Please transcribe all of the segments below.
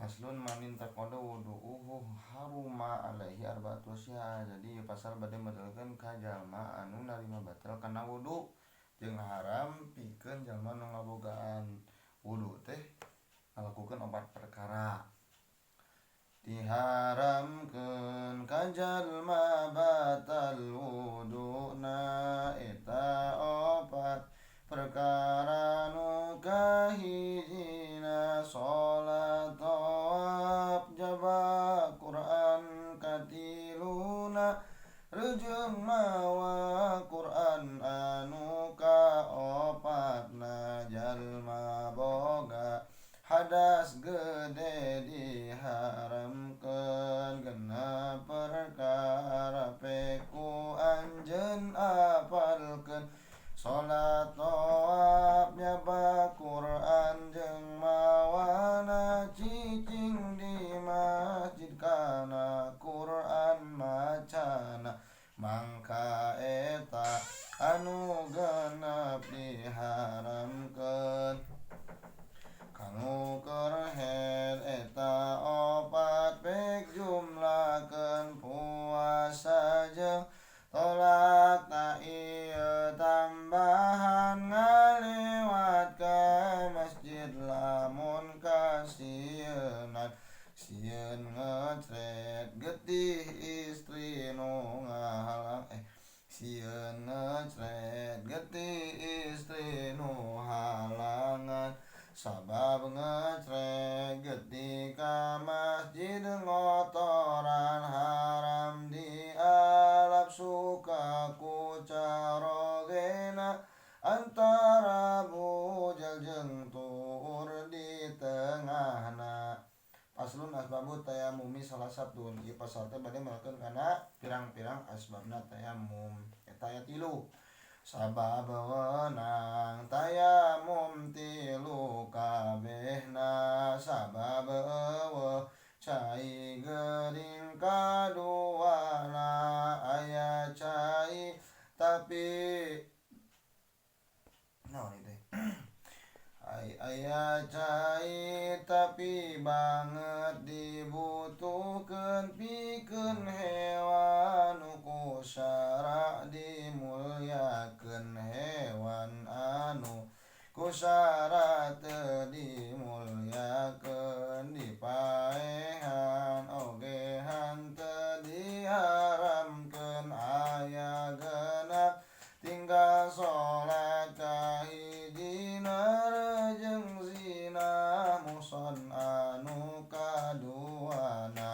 Faslun man intaqada wudu'uhu haruma alaihi arba'atu asya. Jadi pasal bade medalkeun ka jalma anu narima batal kana wudu jeung haram pikeun jalma nu ngabogaan wudu teh ngalakukeun opat perkara. Diharamkeun ka jalma batal wuduna eta opat perkara nu kahijina salat tawaf jaba Quran katiluna rejeung mawa Quran anu kaopatna jalma boga hadas gede diharamkeun genep perkara peku anjeun apalkeun salat tawaf nyaba Quran jeung mawana cicing di masjid kana Quran macana mangka eta anu genep diharamkeun kanu keur haid eta opat pek jumlahkeun puasa jeung tolak ta ieu tambahan ngalewat ka masjid lamun kasieunan sieun ngecret getih istri nu ngahalang sieun ngecret getih istri nu halangan sabab ngecret getih ka masjid ngotoran haram dialap suka ku carogena antara bujal jeung tuur di tengahna. Faslun asbabu tayamumi salah satun. Ieu pasal teh bade melakeun kana pirang-pirang asbabna tayamum. Eta aya tilu. Sabab weunang tayamum tilu kabehna sabab eueuh cai geuring kaduana aya cai tapi naon ieu teh aya cai tapi banget dibutuhkeun pikeun hewan nu ku syara dimulyakeun hewan anu ku syara teu dimulyakeun dipaehan oge henteu diharamkeun aya genep tinggal salat kahijina jeung zina muhson anu kaduana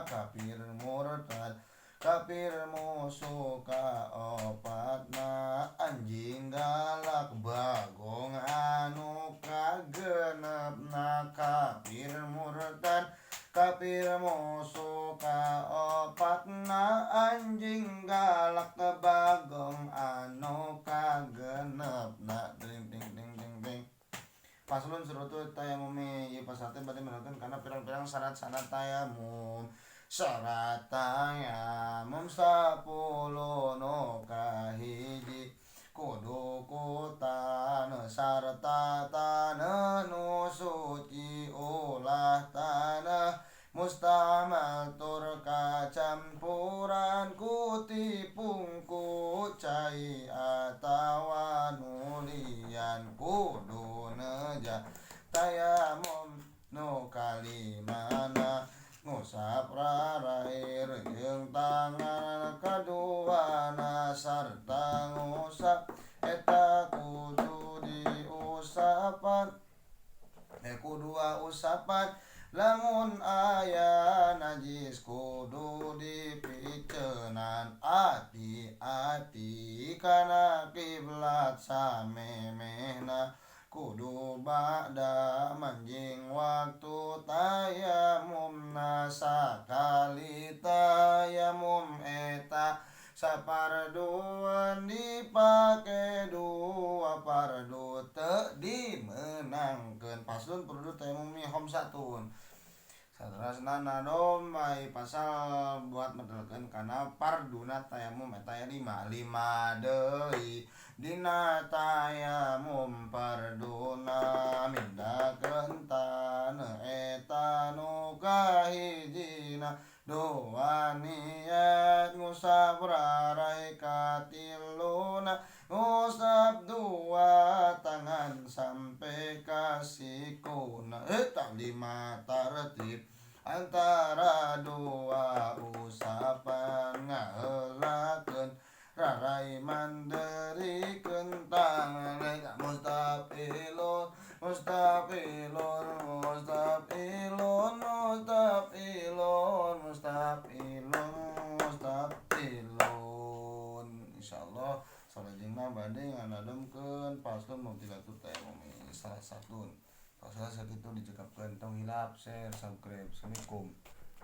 kafir murtad kafir musuh kaopatna anjing galak bagong anu kagenepna kafir murtad kafir musuh kaopatna anjing galak bagong anu kagenepna ding ding ding ding ding. Faslun surutu tayamumi. Ieu pasal teh bade menerangkeun kana pirang-pirang syarat-syarat tayamum. Syarat tayamum 10 nu kahiji kudu ku taneuh sarta taneuh nu suci ulah taneuh mustamal tur kacampuran ku tipung ku cai atawa nulian kudu neja tayamum nu kalimana ngusap rarair jeung tangan kaduana sarta ngusap eta kudu diusapan kudu usapan lamun aya najis kudu dipiceunan ati-ati kana kiblat samemehna kudu ba'da manjing waktu tayamumna sakali tayamum eta saparduan dipake dua pardu teu dimeunangkeun. Faslun perdu tayamumi khamsatun. Saterasna nadomai pasal buat medelkeun kana parduna tayamum eta aya 5 5 deui dina tayamum parduna mindakeun taneuh eta nu Eta lima tartib antara dua usapan ngaheulakeun rarai manderikeun tangan mustafilun mustafilun mustafilun mustafilun mustafilun mustafilun. Insyaallah salajengna bade nganademkeun faslun mubtilatut tayammum salah satu. Salah sakitu dicekapkeun, tong hilap share, subscribe. Assalamualaikum.